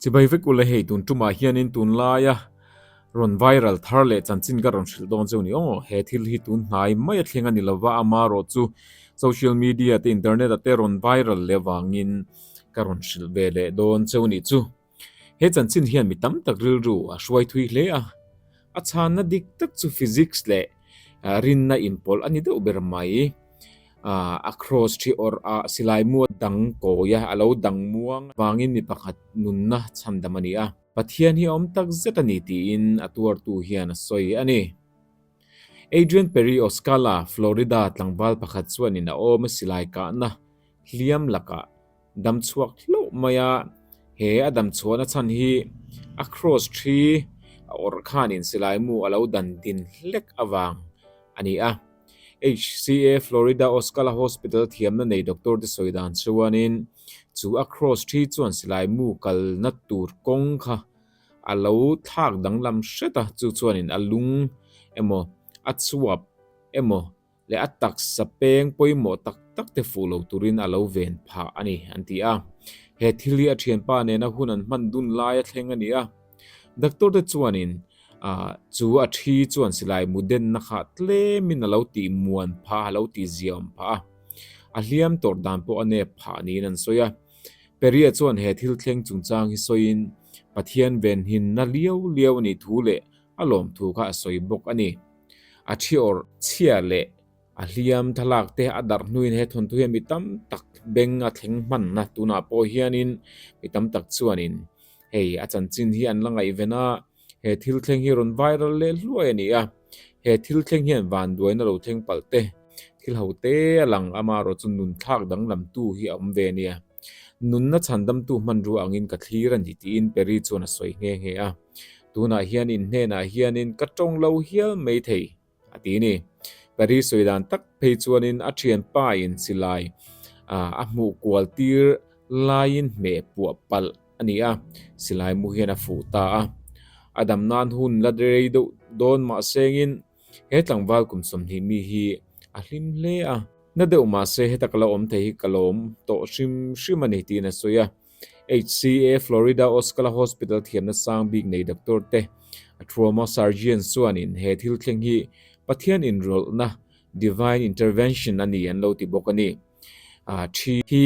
Chibai vek ule hei tun tumah hianin tunlaia rawn viral thar leh chanchin ka rawn hrilh dawn cheu ni aw. He thil hi tun hnai mai a thleng a ni lova, amarawh chu social media te internet ah te rawn viral leh avangin ka rawn hrilh ve leh dawn cheu ni chu. He chanchin hian mi tam tak rilru a hruai thui hle a, a chhanna dik tak chu physics leh rinna inpawlh a ni deuh ber mai. A cross thi awrh a silai mua dang kawi a, a lo dang muang vangin mi pakhat nunna chhandam a ni a. Pathian hi a awm tak zet a ni tiin a tuartu hian a sawi a ni. Adrian Perry Oscala, Florida tlangval pakhat chuanin a awm a silai kahna hliam lakah Dam chhuak hlauh mai a, he a dam chhuahna chhan hi a cross thi a awrh khanin silai mu a lo dan din hlek avang a ni a. HCA Florida Oscala Hospital thiamna nei doctor te sawi dan chuanin chu a cross thi chuan silai mu kalna tur kawng kha a lo thlak danglam hret a, chu chuanin a lung emaw a chuap emaw leh a taksa peng pawimawh tak tak te fuh lo turin a lo ven phah a ni, an ti a. He thil hi a thianpa nena hun an hman dun lai a thleng a ni a. Doctor te chuanin chu a thi chuan silai mu denna kha tlemin a lo tih muan phah a, a lo tih ziaawm phah a. A hliam tawrh dan pawh a nep phah niin an sawi a. Peria chuan he thil thleng chungchang hi sawiin Pathian venhinna liau liau a nih thu leh a lawmthu kha a sawi bawk a ni. A thi awrh chhia leh a hliam thlalak te a darh hnuin he thawnthu hian mi tam tak beng a thleng hmanna tunah pawh hianin mi tam tak chuanin hei a chanchin hi an la ngaihven a, he thil thleng hi rawn viral leh hluai a ni a, he thil thleng hian vanduaina lo thleng palh te thil ho te a lang amaherawh chu nun thlak danglamtu hi a awm ve a nia. Nunna chhandamtu hmanrua angin ka thlir a ni tiin Perry chuan a sawi nghe nghe a. Tunah hian in hnenah hianin ka tawng lo hial mai thei, a ti ni. Perry sawi dan tak phei chuanin a thianpa in silai a hmuh kual tir laiin hmeh puah palh a ni a, silai mu hian a fuh ta a. A dam nan hun la rei deuh dawn mahsengin he tlangval kum 20 mi hi a hlim hle a. Na deuh mahse heta ka lo awm thei hi ka lawm tawh hrim hrim a ni tiin a sawi a. HCA Florida Oscala Hospital thiamna sang bik nei doctor te a trauma surgeon chuanin he thil thleng hi Pathian inrawlhna, divine intervention, a ni an lo ti bawk a ni. Thi hi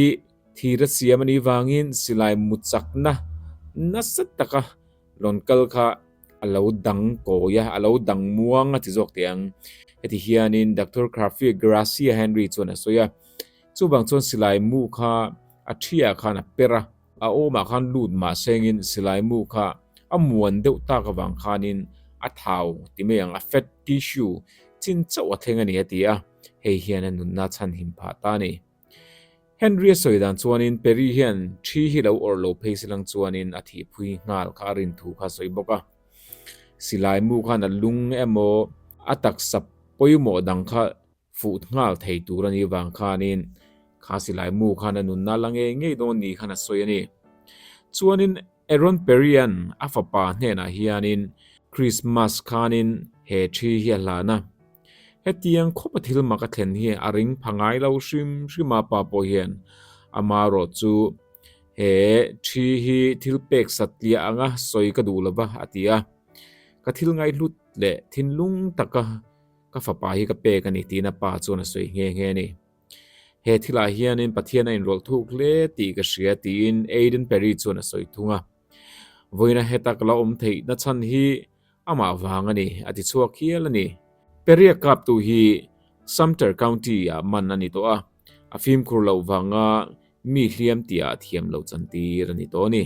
thir a siam a nih vangin silai mu chakna nasa taka Rawn kal kha a lo dang kawi a, a lo dang muang a ti zawk teh ang. Heti hianin Doctor Carfie Gracia Henry chuan a sawi a, chuvang chuan silai mu kha a thiah khan a per a, a awmah khan lut mah sengin silai mu kha a muan deuh tak avang khanin a thau ti mai ang, a fat tissue chin chauh a thleng a ni a ti a, hei hian a nunna chhanhim phah ta a ni. Henry a sawi dan chuanin Perry hian thi hi lo awrh lo phei silang chuanin a thihpui nghal kha a rin thu kha a sawi bawk a. Silai mu khan a lung emaw a taksa pawimawh dang kha fuh nghal thei tur a nih vang khanin kha silai mu khan a nunna la ngei ngei dawn ni khan a sawi a ni. Chuanin Aaron Perry-a'n a fapa hnenah hianin Krismas khanin he thi hi a hlan a. Hetiang khawpa thil mak a thlen hi a ring pha ngai lo hrim hrim a, pa pawh hian amaherawh chu he thi hi thil pek satliah anga sawi ka duh lova a ti a. Ka thil ngaihhlut leh thinlung taka ka fapa hi ka pek a ni tiin a pa chuan a sawi nghe nghe a ni. He thilah hianin Pathian a inrawlh thuk hle tih ka hria tiin Aiden Perry chuan a sawi thung a. Vawiina heta ka la awm theih na chhan hi amah vang a ni, a ti chhuak hial a ni. Perry-a kaptu hi Sumter County-ah man a ni tawh a, a fimkhur loh vanga mi hliam tihah thiam loh chantir a ni tawh a ni.